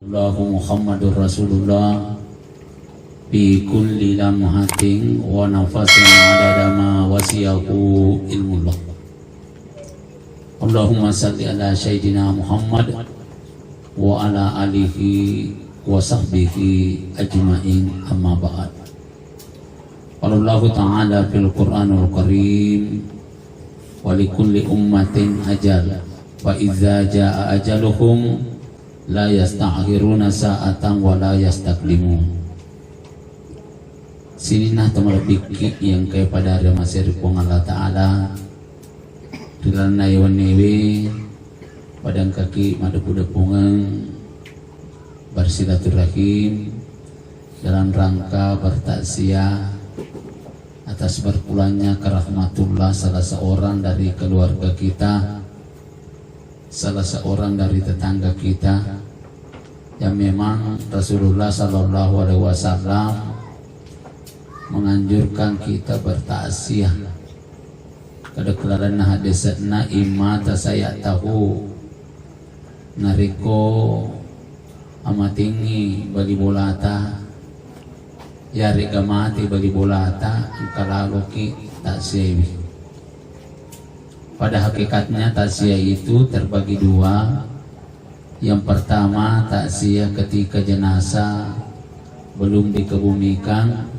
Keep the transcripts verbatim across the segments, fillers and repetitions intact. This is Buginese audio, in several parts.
Allahu Muhammadur Rasulullah fi kulli lamhatin wa nafasin adada ma wasi'ahu ilmullah. Allahumma salli ala Sayyidina Muhammad wa ala alihi wa sahbihi ajma'in, amma ba'd. Qala Allahu ta'ala fil Qur'anul Karim, "Wa likulli ummatin ajal, fa idza jaa ajaluhum la yasta'khiruna sa'atan wa la yastaqdimun." Sininna tomalebbikki yang ke pada ri maseri Puang Allah Ta'ala, ri lalenna wenniwi, pada engkaki maddepu-depungeng bersilaturahim dalam rangka bertakziah atas berpulangnya ke rahmatullah salah seorang dari keluarga kita, salah seorang dari tetangga kita yang memang Rasulullah Sallallahu Alaihi Wasallam menganjurkan kita bertakziah. Kada kelalenna hadisna imma tasaya tahu, narekko amatingngi bali bolata, yarega mate bali bolata, engka laloki takziahi. Pada hakikatnya takziah itu terbagi dua. Yang pertama, takziah ketika jenazah belum dikebumikan,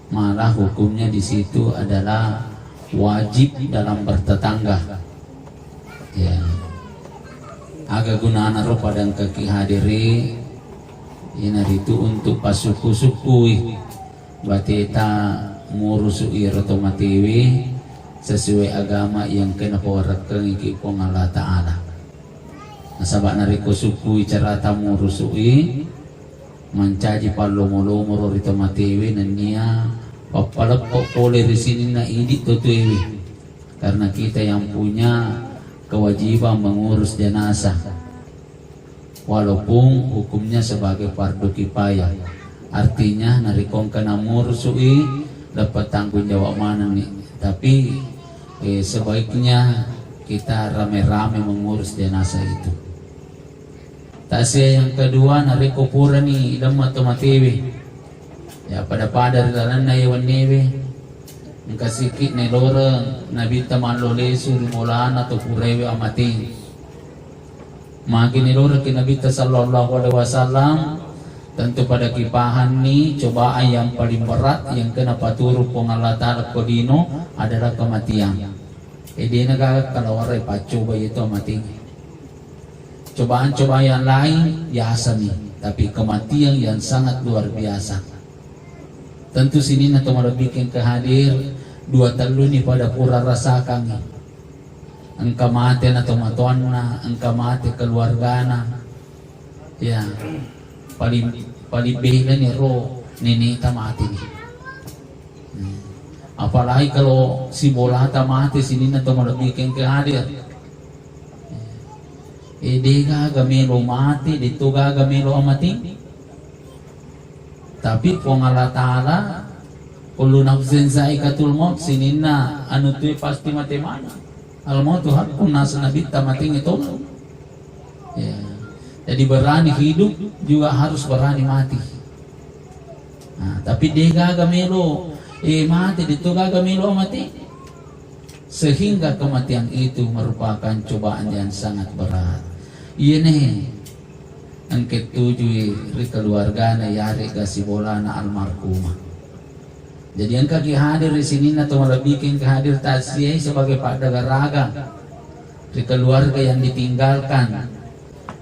malah hukumnya di situ adalah wajib dalam bertetangga. Ya. Aga gunana ro pada engkaki hadiri, iyanaritu untuk pasukku-sukkui bateta, murusui ro to matewe sesuai agama yang kena pawarekkengiki Puang Allah Ta'ala. Nasaba narekko sukkui carata murusui, mancaji pallomo-lomo ro ri to matewe nennia pappaleppo pole ri sininna idi to tuewe. Karena kita yang punya kewajiban mengurus jenazah, walaupun hukumnya sebagai fardu kifayah. Artinya, narekko engka namurusui, dapat tanggung jawab manenni. Tapi, eh, sebaiknya kita rame-rame mengurus jenazah itu. Takziah yang kedua, narekko purani lemma to matewe, ya, pada-pada ri lalenna ye wennewe, engka siki neloreng Nabitta mallo lesu ri bolana to purewe amateng. Magi nelorengki Nabitta sallallahu alaihi wasallam, tentu pada kipahanni cobaan yang paling berat yang kena paturu Puang Allah Ta'ala ko dino adalah kematian. E, dena gaga kalawarai paccoba yetu amateng. Cobaan-cobaan yang lain biasa mi, tapi kematian yang sangat luar biasa. Tentu sininna to malebbiking ke hadir, dua telluni pada pura rasakangi. Engka mate na tomatoanna, engka mate keluargana. Ya, paling, paling bela ni ro neneta mate ni. Hmm. Apalagi kalau sibolata mate sininna to malebbiking ke hadir. Eh, de gaga melo mate, de to gaga melo amateng. Tapi Puang Allah Ta'ala, kullu nafsin zaikatul maut, sininna anu tue pasti mate maneng. Al mautu haqqun, naseng Nabitta, mateng tongeng. Ya. Jadi berani hidup juga harus berani mati. Nah, tapi de gaga melo, eh, mate, de to gaga melo amateng. Sehingga kematian itu merupakan cobaan yang sangat berat. Iyene engke tujui ri keluargana yarega sibolana almarhumah. Jadi engkaki hadir ri sininna to malebbiking ke hadir taksiyai sebagai paddagaraga ri keluarga yang ditinggalkan.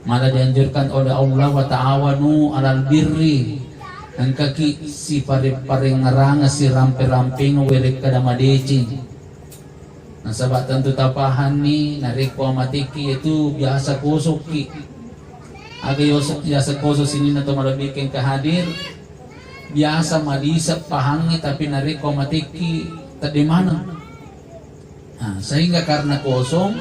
Malah dianjurkan oleh Allah, "Wa ta'awanu 'alal birri." Engkaki sipare-parengngerangeng, sirampe-rampengeng werekkada madeceng. Nasaba tentu tapahanni, narekko amatekki itu biasa kosokki. Aga yos-, biasa kosok sininna to malebbiking ke hadir, biasa madiseng pahangnge, tapi narekko amatekki tedde maneng. Nah, sehingga karena kosong,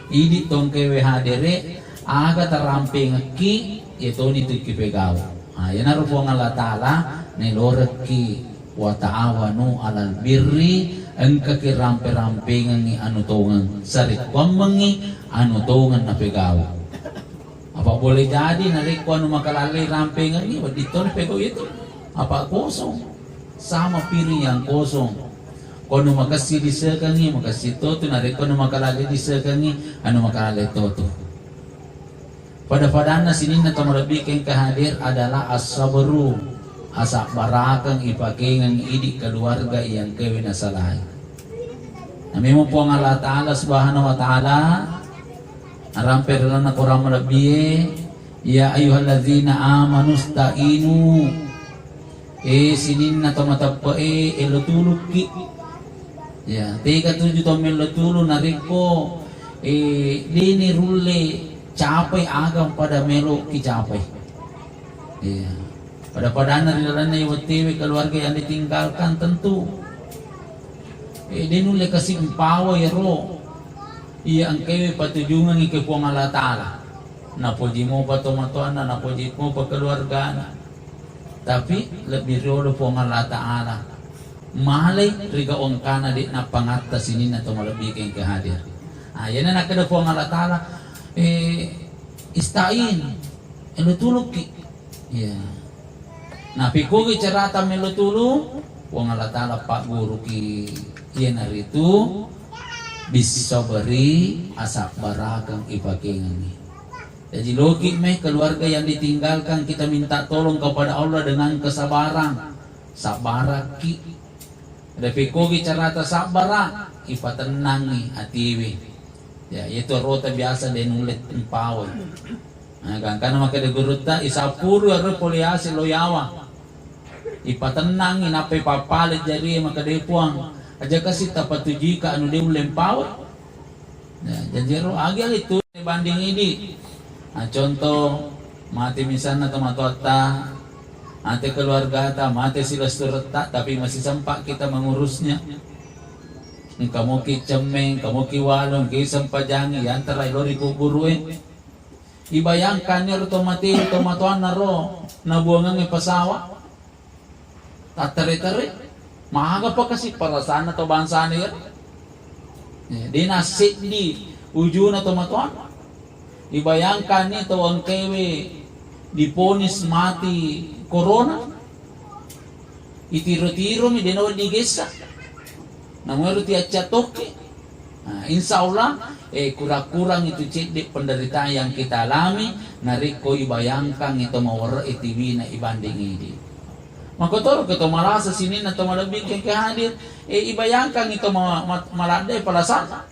idi tongkewe hadere, aga tarampengekki, yetoni tukki pegau. Nah, yenaro Puang Allah Ta'ala nelorekki, "Wa ta'awanu 'alal birri," engkaki rampe-rampengengi anu tongeng, sarekkuammengi anu tongeng napegau. Apa Boleh jadi narekko anu makalalle rampengengngi, wedding toni pegau itu. Apa kosong? Sama piring yang kosong. Ko anu makessi disekengngi, makessi totu, narekko anu makalalle disekengngi, anu makalalle totu. Pada-padanna sininna to malebbi kengka hadir adalah as-sabru, asabbarakeng ipakengeng idi keluarga yang kewe nasalai. Namemu Puang Allah Ta'ala Subhanahu wa Ta'ala, narampe ri lalenna Quran malebbie, "Ya ayyuhalladzina amanu sta'inu." Eh, sininna to mateppe'e, elo tulukki. Ya, tega tuju to melo tulu narekko, eh, deni rulle capai aga pada meloki capai. Iya. Pada-padanna ri lalenna wettewe keluarga yang ditinggalkan tentu, eh, de nulle kasi mpawa iyaro iya engkae patujungengngi ke Puang Allah Ta'ala. Napoji mopa tomatoanna, napoji mopa keluargana. Tapi lebbi riolo Puang Allah Ta'ala. Malai riga ongkana de nappangatta sininna to malebbi kengke hadir. Ah, iyana nakkeda Puang Allah Ta'ala, eh, istain, elo tulukki. Iya. Napikkogi carata melo tulu, Puang Allah Ta'ala pagguruki, iyanaritu bissabari, asabbarakeng ipakengengngi. Jadi loki meh keluarga yang ditinggalkan, kita minta tolong kepada Allah dengan kesabaran. Sabbarakki. Ada pekkogi carata sabbara, ipatennangi atiwe. Ya, itu rota biasa de nulle mpawe. Nah, gangkana makkeda gurutta, isapuru ero pole ase lo yawa. Ipatennangi nappai pappale jarie makkeda, "Puang, aja kasi tapatujika anu de ulle mpawe." Ya, jadi ero agi-agi tu banding idi. Nah, contoh, mate misalna tomatoatta, mate keluargata, mate silessuretta, tapi masih sempat kita mengurusnya. Engka moki cemme, engka moki walong, engka sempajangi, yantarai lo ri kuburue. Ibayangkan ero to mate, tomatoanna ro, nabuangengnge pesawat. Tattare-tare, magapa kasi perasaanna to bangsana iyaro? Eh, de nasseddi ujuna tomatoanna. Ibayangkanni to engkaewe diponis mati corona, itiro-tiromi de nawedding gessa. Namuero tiacca tokki. Nah, insya Allah, eh, kurang-kurang itu cedde penderitaan yang kita alami, narekko ibayangkan itu mawarre tiwina ibanding idi. Makotoro ke to malasa sininna to malebbi ke hadir, eh, ibayangkan itu ma-, ma-, maladde palasanna.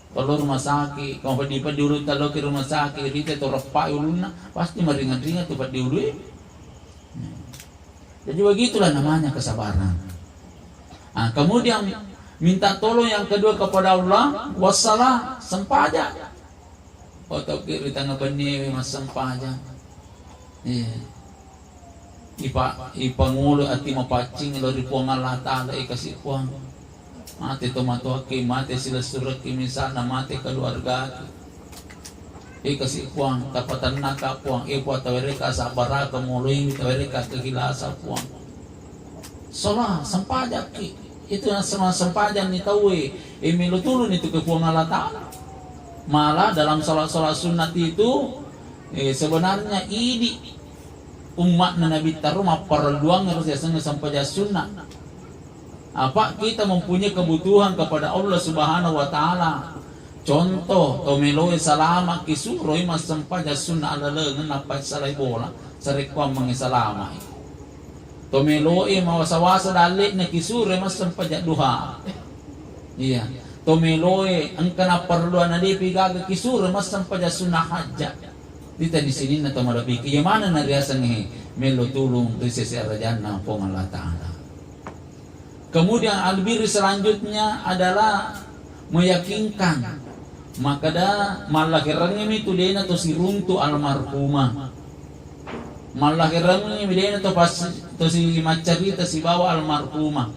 Kalau rumah sakit, kalau peddi-peddi ulutta loki rumah sakit, rite to reppai ulunna, pasti maringan-ringan tu peddi ulue. Jadi begitulah namanya kesabaran. Ah, kemudian minta tolong yang kedua kepada Allah, wassalah, sempajang. Otoki ri tengah benni massempajang. Iya. Ipa-, ipangolo ati mapaccing lo ri Puang Allah Ta'ala, eh, kasi Puang. Mate tomatoakki, mate silessurekki, misalna mate keluargaki. Eh, kasi Puang, tapatennaka Puang, eh, Puang, tawereka sabbaraka moloi, tawereka kehilasa Puang. Sholat, sempajakki. Itu yang sema-, sempajang ni tauwe, eh, melo tulung itu ke Puang Allah Ta'ala. Malah dalam sholat-sholat sunat itu, eh, sebenarnya idi umma'na Nabi taru mapparelluang harus yasengnge sempajang sunnah. Apa kita mempunyai kebutuhan kepada Allah Subhanahu wa Ta'ala? Contoh, to meloe salama ki suroi massempajang sunnah alaleng nappa salai bola, sarekkuammengnge salama. To meloe mawasa-wasa dalle'na ki suroi massempajang duha. Iya. To meloe engka napparelluang na depi gaga ki suroi massempajang sunnah hajat. Ditani sininna to malebbi. Iya manenna riasengnge melo tulung ri sese arajanna Puang Allah Ta'ala. Kemudian albirru selanjutnya adalah meyakinkan. Makkeda mallakerengngemi tu dena to siruntu almarhumah. Mallakerengngemi dena to pas, to si maccarita sibawa almarhumah.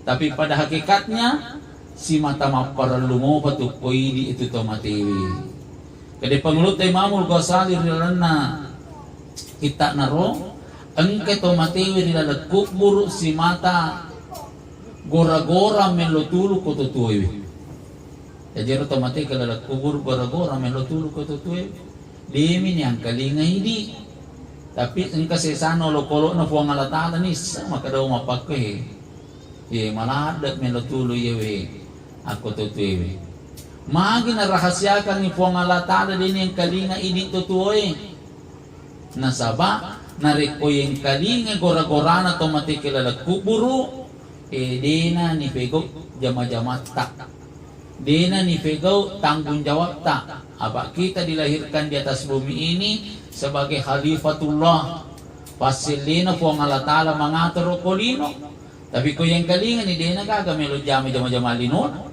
Tapi pada hakikatnya, simata mapparellu mopa tu ko idi itu to matewe. Kede pangulutta Imamul Ghazali ri lalenna kitta'na ro, engka to matewe ri laleng kubburu simata gora-gora melo tulu ko to tuewe. Jaji ero to mate ke laleng kubur gora-gora melo tulu ko to tuewe. Demi ni angkalinga idi. Tapi engka sesana olokolo'na Puang Allah Ta'ala nisseng makkeda mappakkoe. Ye maladde melo tulu yewe akko totuewe. Magi narahasiakangngi Puang Allah Ta'ala deni engkalinga idi totuoe. Nasaba narekko yengkalinga gora-gorana to mate ke laleng kuburu, e dena nipegau jama-jamatta. Dena nipegau tanggung jawabta. Apa kita dilahirkan di atas bumi ini sebagai khalifatullah. Passellena Puang Allah Ta'ala mangatoro ko lino. Tapi ko yengkalingani dena gaga melo jama jama-jama linona.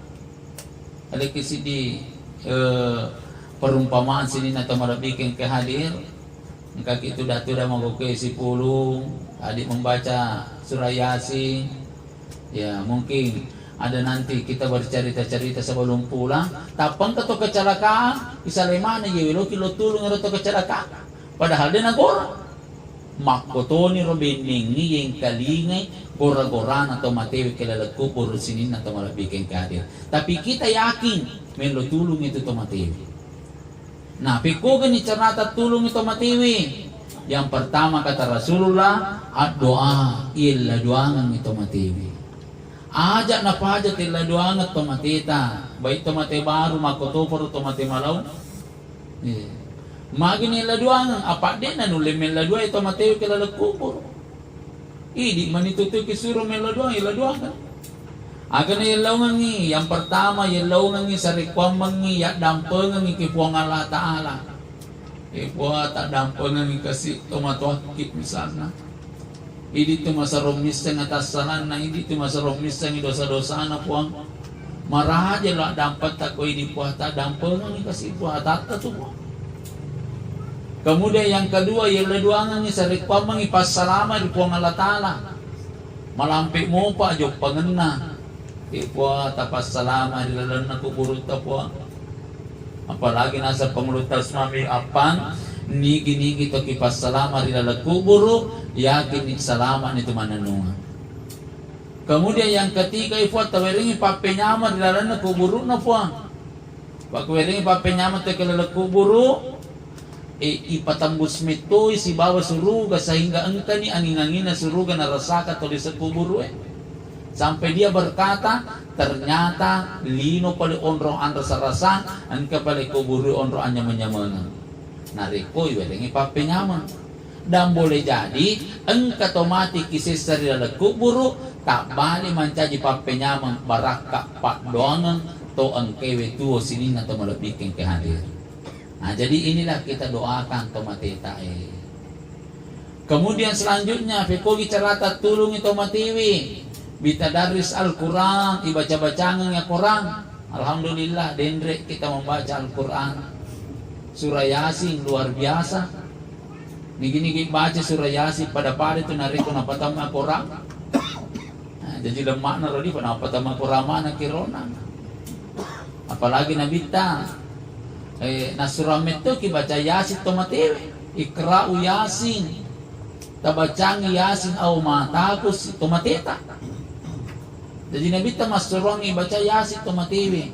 Alekki siddi, eh, perumpamaan sininna to malebbikeng ke hadir. Engkaki tuda-tuda magoke sipulung, tadi membaca surah Yasin. Ya, mungkin ada nanti kita bercerita-cerita sebelum pulang. Tappa engka to kecelakaan, isalai mana ye weloki lo tulung ero to kecelakaan. Padahal de nagora. Makkotoni ro bennengngi yengkalingai gora-gorana to matewe ke laleng kuburu sininna to malebbikeng ke hadir. Tapi kita yakin melo tulung itu to matewe. Nah, pekkogani carata tulungi to matewe? Yang pertama kata Rasulullah, addoa, yella doangengngi to matewe. Aja napaja tella doangeng to mateta, baik to mate baru, makkotoparo to mate malau. Iya. Magi nella doangeng, apa de'na nulle mella doai to matewe ke laleng kuburu. Idi mani tutu kisuro mella doang, ella doang kan. Agana yellaungengngi, yang pertama yellaungengngi sarekkuammengngi yaddampengengngi ke Puang Allah Ta'ala. E Puang, taddampengengngi kasi tomatoakki misalna. Idi tu masarong missengngi atassalanna, idi tu masarong missengngi dosa-dosana Puang. Maraja lo addampetta ko idi Puang, taddampengengngi kasi Puang, atatta tu Puang. Kemudian yang kedua, yella doangengngi sarekkuammengngi passalama ri Puang Allah Ta'ala. Malampe mopa joppangenna. E Puang, tapassalama ri lalenna kuburutta Puang. Apalagi naseng pangulutta Usmami Affan, nigi-nigi toki passalama ri laleng kuburu, yakinni salama'ni tu mannennungeng. Kemudian yang ketiga, e Puang, tawerengngi pappenyameng ri lalenna kuburu'na Puang. Pakkuwerengngi pappenyameng tau ke laleng kuburu, e, ipatembus mettoi sibawa suruga sehingga engkani anging-anginna suruga narasaka tau lise kuburu e. Sampai dia berkata, ternyata lino pale onrong anrasa-rasang, engka pale kuburu onrong anyameng-nyamengeng. Narekko iwerengngi pappenyameng. Dan boleh jadi engka to mati kisessa ri laleng kuburu, tabbali mancaji pappenyameng barakka paddoangeng to engkewe tuo sininna to malebbikeng ke hadir. Nah, jadi inilah kita doakan to mateta e. Kemudian selanjutnya, pekogi carata tulungi to matewe, bitadarris Al-Quran, ibaca-bacangengi Al-Quran. Alhamdulillah, denre kita membaca Al-Quran. Surah Yasin luar biasa. Nigi-nigi baca surah Yasin pada-pada tu narekko napatamma Quran. Nah, jadi lemmakna rodi pada napatamma Quran mana kirona. Apalagi Nabitta, eh, nassurang mettoki baca Yasin to matewe. Iqra'u Yasin. Tabacangi Yasin au matakus to mateta. Jadi Nabitta massuruangngi baca Yasin to matewe.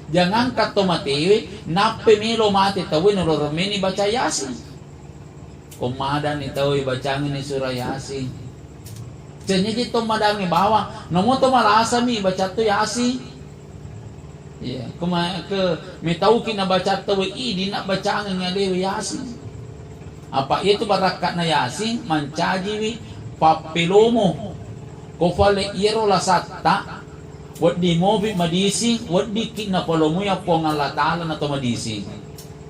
Jangankan to matewe, nappe melo mate tauwe noloreng meni baca Yasin. Ko madanni tauwe bacangenni surah Yasin. Cenyeji to madangnge bawang, namo to malasami baca to Yasin. Iya, kema-, ke metauki nabaca tauwe idi nabacangengngi alewe Yasin. Apa itu barakka'na Yasin mancajiwi pappelomo. Ko fale iyaro lasatta, wedding mopi madising, weddikki napalomoya Puang Allah Ta'ala na to madising.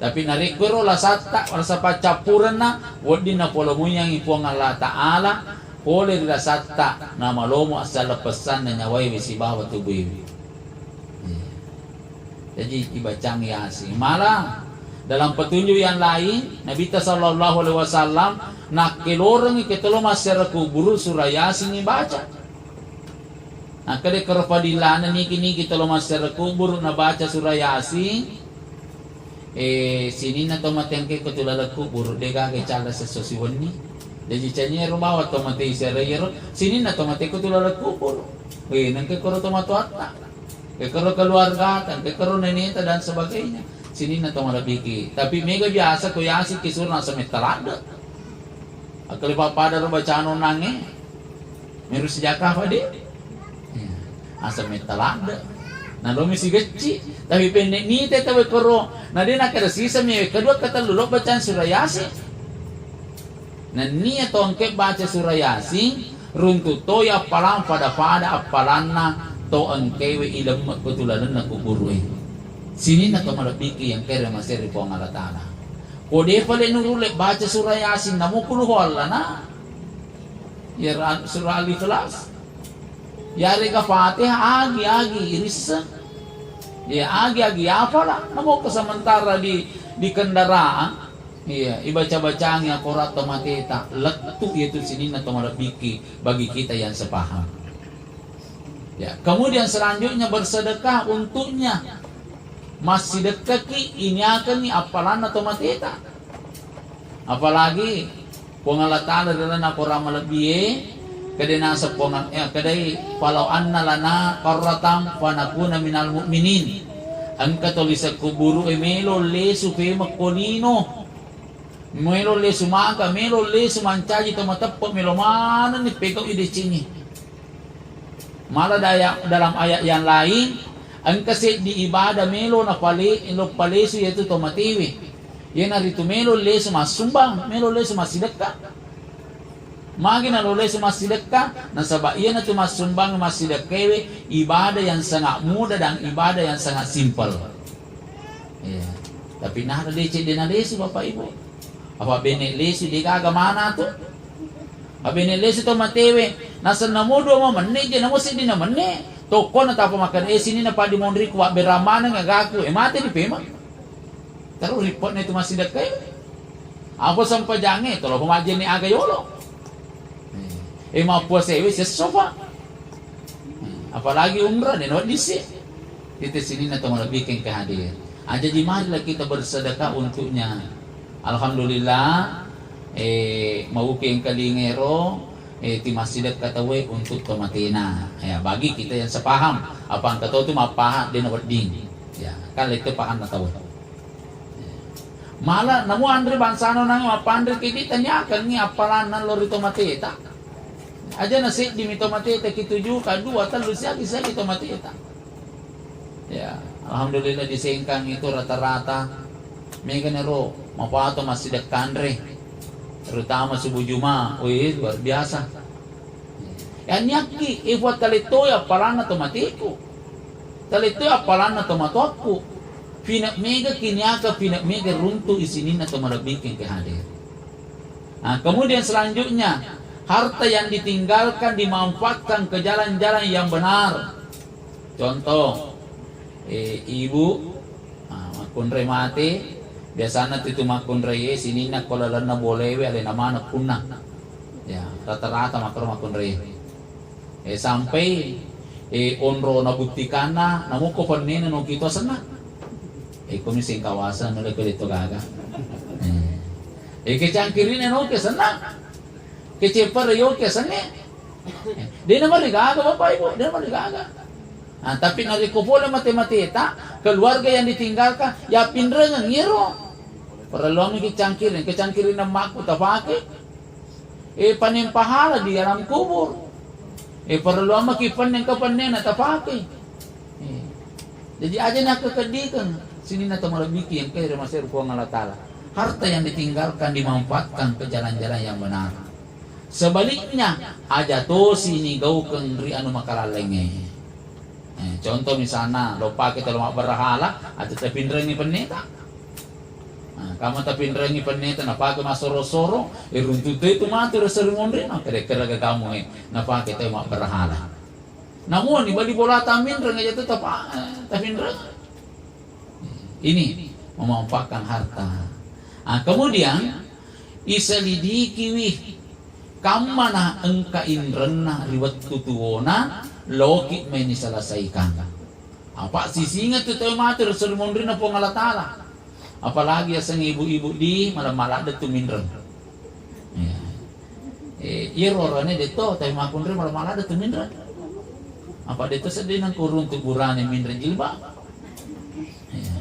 Tapi narekko ero lasatta, rasa paccappurenna, wedding napolomoyangi Puang Allah Ta'ala, pole ri lasatta, namalomo assaleng pessanna nyawaewe sibawa tubuewe. Iya. Jadi ibacang Yasin. Malah dalam petunjuk yang lain, Nabitta sallallahu alaihi wasallam nakkelorengngi ketolo massere kuburu surah Yasin ibaca. Nakkeda kero fadillana niki-niki tolo massere kuburu nabaca surah Yasin, eh, sininna to mate engke ko tu laleng kuburu, degaga calla sesso siwenni. Jaji canyero bawang to mate isere iyaro, sininna to mate ko tu laleng kuburu. Eh, nengke koro to matoatta. Engka kero keluargata, engka kero neneta dan sebagainya. Sininna to malebbiki. Tapi mega biasa ko yasiki suro naseng metta ladde. Akkale pappada ro bacano nange. Meru sejaka apa de? Iya. Aseng metta ladde. Na lomi sigecci. Tapi pendek nite tawe koro. Na de nakkeda siseng mi kedua ketellu lo bacaan surah yasin. Nennia to engke baca surah yasin, runtu toi appalang pada-pada appalanna to engkewe ilemme ko tulalenna kuburu'e. Sininna to malebbiki yang kere maseri Puang Allah Ta'ala. Ko de pale nurulle baca surah yasin namo kuluhu allana. Ya ra-, surah al-ikhlas. Yarega Fatihah agi-agi irisseng. Ya agi-agi apala namo ke sementara di di kendaraan. Iya, ibaca-bacangi akoratta mateta, lettu iyatu sininna to malebbiki bagi kita yang sepaham. Ya, kemudian selanjutnya bersedekah untuknya. Massidekkaki iniakenni appalanna to mateta. Apalagi Puang Allah Ta'ala ri lalenna Quran malebbie, kede naseng Puang, eh, kedai falau anna lana qarratan fanakuna minal mu'minin. Engka to lise kuburu e melo lesu pemekko lino. Melo lesu maga, melo lesu mancaji to mateppe, melo manenni pegau i decengi. Mala daya-, dalam ayat yang lain, engka seddi ibadah melo napale-, lo palesu yaitu to matewe. Iyanaritu melo lesu massumbang, melo lesu massidekka. Magi nalo lesu massidekka, nasaba iyanatu massumbang massidekkaewe ibadah yang sangat mudah dan ibadah yang sangat simpel. Iya. Tapi nada deceng de nalesu Bapak Ibu. Apa bene lesu de gaga mana tu? Apa bene lesu to matewe, nasenna mo dua mo menne je namo seddi na menne. Tokko na tapa makan e sini na padi monriku wa beramaneng agaku e mate di pema. Terus ripotna itu massidekkae. Apa sempajange tolo pemajene aga yolo. Eh, mappuasewe siesso pa. Apalagi umrah de naweddissi. Itu sininna to malebbikeng ke hadir. Ah, jadi marilah kita bersedekah untuknya. Alhamdulillah, eh, mauki engkalingero, eh, ti massidekka tauwe untuk to matena. Ya, bagi kita yang sepaham, apa engka tau tu mappaham de nawedding. Ya, kan itu pahamna tauwe. Mala namo anre bangsana nange mappanre kidi tanyakengngi appalanna lo ri to mateta. Aja na seddi mi to mateta ki tuju ka dua tellu siagi siagi to mateta. Ya, alhamdulillah di Sengkang itu rata-rata mega nero mapato massidekkanre, terutama subuh Juma, wih luar biasa. Yanniakki, e Puang, talettoi appalanna to mateku. Talettoi appalanna to matoakku. Fine mega kiniaka, fine mega runtu isininna to malebbikeng ke hadir. Nah, kemudian selanjutnya, harta yang ditinggalkan dimanfaatkan ke jalan-jalan yang benar. Contoh, eh, ibu, ah, makkunrai mate, biasana tu itu makkunrai e, sininna ko lalenna bolewe alena maneng punna. Ya, rata-rata makkoro makkunrai. Eh, sampai, eh, onro nabuttikanna, namukko pennena noki to senna. Eh, komi sengkawasa naleko de to gaga. Eh, eh, kecangkirina noki senna. Keceppara yoki senna. Eh, de namarigaga Bapak Ibu, de namarigaga. Nah, tapi narekko pole mate-mateta, keluarga yang ditinggalkan, ya pinrengeng iyaro. Parelluang maki cangkiring, kecangkiring makku tapake. Eh, panen pahala di alam kubur. Eh, parelluang maki penneng ke pennena tapake. Eh, jadi aja nakkekeddikeng sininna to malebbiki yang kere maseru Puang Allah Ta'ala. Harta yang ditinggalkan dimanfaatkan ke jalan-jalan yang benar. Sebaliknya, aja tosi nigaukeng ri anu makalallengnge. Eh, contoh misalna, lo pake tolo mabberhala, aja tapinrengi penneta. Nah, kama tapinrengi penneta, napake massoro-soro, eh, runtuttoi tu matu rasa rimonrena, kere-kere gagamu, eh, napake tau mabberhala. Namuni bali bola taminreng aja tu tapa-, eh, tapinreng. Ini memanfaatkan harta. Ah, kemudian iselidikiwi kammana engka inrenna ri wettu tuwona loki meni selesaikan. Apa sisinga tu tau matu ri monrina Puang Allah Ta'ala. Apalagi aseng ibu-ibu di malam-malam tu minreng. Ya. Eh, iyaro orane de'to, tapi makkunrai mala-mala de'to minreng. Apa de'to sedding nang kurung tu burane minreng jilbab. Ya.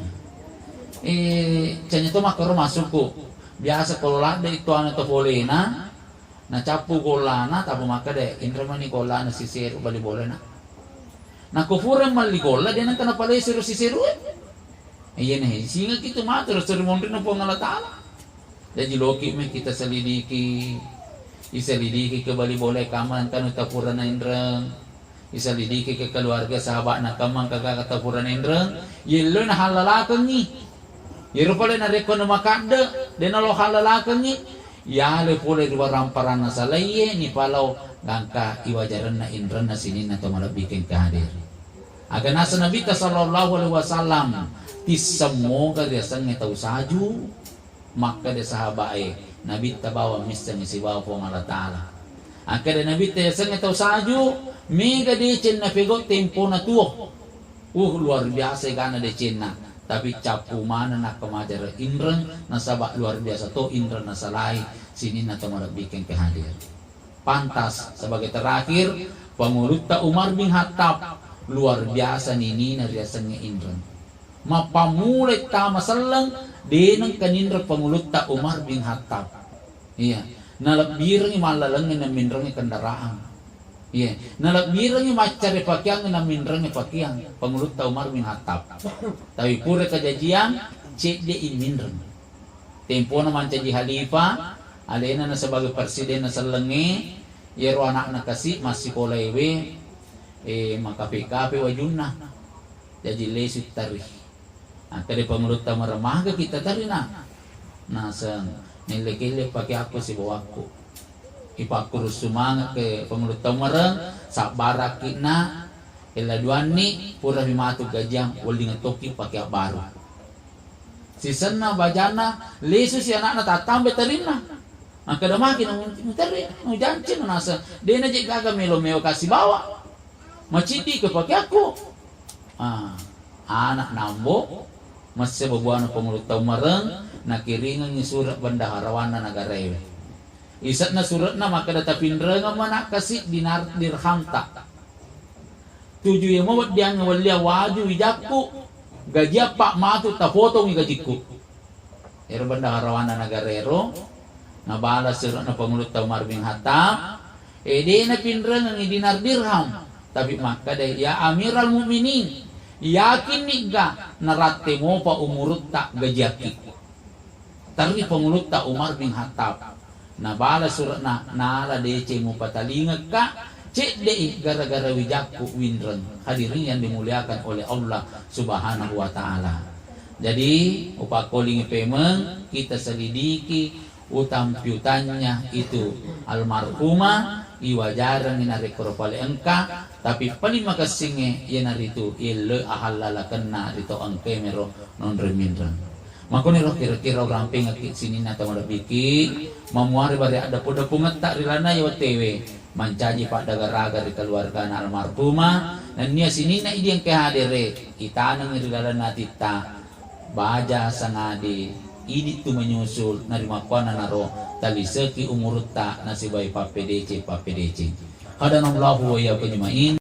Eh, canya to makkoro masukku. Biasa kalau ladde itu anu to polena, na cappu gollana, tapi makkeda, "Inre mani gollana siseru bali bolena." Nakko pura malli golla, de nengka napalesero siseru e. Iya ne, singa kitu matu, seri monrina Puang Allah Ta'ala. Jaji loki mi kita selidiki, iselidiki ke bali bola kamma engka nu tapurana inreng, iselidiki ke keluarga sahabatna kamma engka gaga tapurana inreng, yello na halalakengi. Yero pale narekko na makadde, dena lo halalakengi, yale pole ri waramparanna salaie, nipalao gangka iwajarenna inrenna sininna to malebbi kengka hadir. Aga nasa Nabitta sallallahu alaihi wasallam, tissemmoga riasengnge tau saju. Makkeda sahabae, Nabitta bawang misseng sibawa Puang Allah Ta'ala. Akkeda Nabitta yasengnge tau saju, mega deceng napegau tempona tuo. Uh, luar biasa egana decenna. Tapi cappu maneng nakko majara inreng, nasaba luar biasa to inreng nasalai sininna to malebbi kengka hadir. Pantas sebagai terakhir, Pangulutta Umar bin Khattab luar biasa ninina riasengnge inreng. Mappammulai tama selleng, de nengka ninreng Pangulutta Umar bin Khattab. Iya, nalebbirengngi mallalengnge naminrengnge kendaraan. Iya, nalebbirengngi maccare pakeang naminrengnge pakeang Pangulutta Umar bin Khattab. Tapi pura kajajiang, cedde i minreng. Tempona mancaji halifah, alena na sebagai presiden na sellengnge, yero anakna kasi massikola ewe, eh, makape-kape wajunna. Jaji lesu tari. Akkeda Pangulutta Umar, "Maga kita tari na?" Naseng, "Nelle-kelle pake akko sibawakku." Ipakkuru sumanga ke Pangulutta Umar, sabbarakki na, ella duanni, purami matu gajiang, wedding tokki pake abbaru. Sisenna bajanna, lesu si anakna tattambai tarinna. Makkeda maki na muterri, mujanci na naseng, de na je gaga melo mewa kasi bawa. Maciddi ke pakeakku. Ah, anak nambo, messe babuana Pangulutta Umareng, nakiringengi surat bendaharawanna nagara ewe. Ise'na suratna makkeda, "Tapinrengeng manakka si dinar dirhamta. Tuju yemo weddiangnge wellia waju wijakku, gajiappa matu tapotongi gajikku." Ero bendaharawanna nagara ero, nabala suratna Pangulutta Umar bin Khattab, e, de napinrengengi dinar dirham, tapi makkeda, "Ya Amiral Mukminin, yakinniga naratte mopa umurutta gajiakki?" Terri Pangulutta Umar bin Khattab. Nabala suratna, "Nala deceng mupatalingekka, cedde'i gara-gara wijakku winreng." Hadirin yang dimuliakan oleh Allah Subhanahu wa Ta'ala. Jadi, upakkolingi pemeng, kita selidiki utang piutangnya itu almarhumah, iwajarengi narekko ro pale engka, tapi paling makessingnge iyanaritu yello ahallalakenna ri to engkae mero nonroi minreng. Makkoniro kira-kira urampengekki sininna tau malebbiki, mamuare bare addepu-deppungetta ri lalenna iya wettuewe, mancaji paddagaraga ri keluargana almarhumah, nennia sininna idi engkae hadere, itanengi ri lalenna atitta, baja sangadi, idi tu menyusul, narimakkuannanaro taliseki umurutta nasibai pappedece-pappedece. Hadanallahu wa iyyakum ajma'in.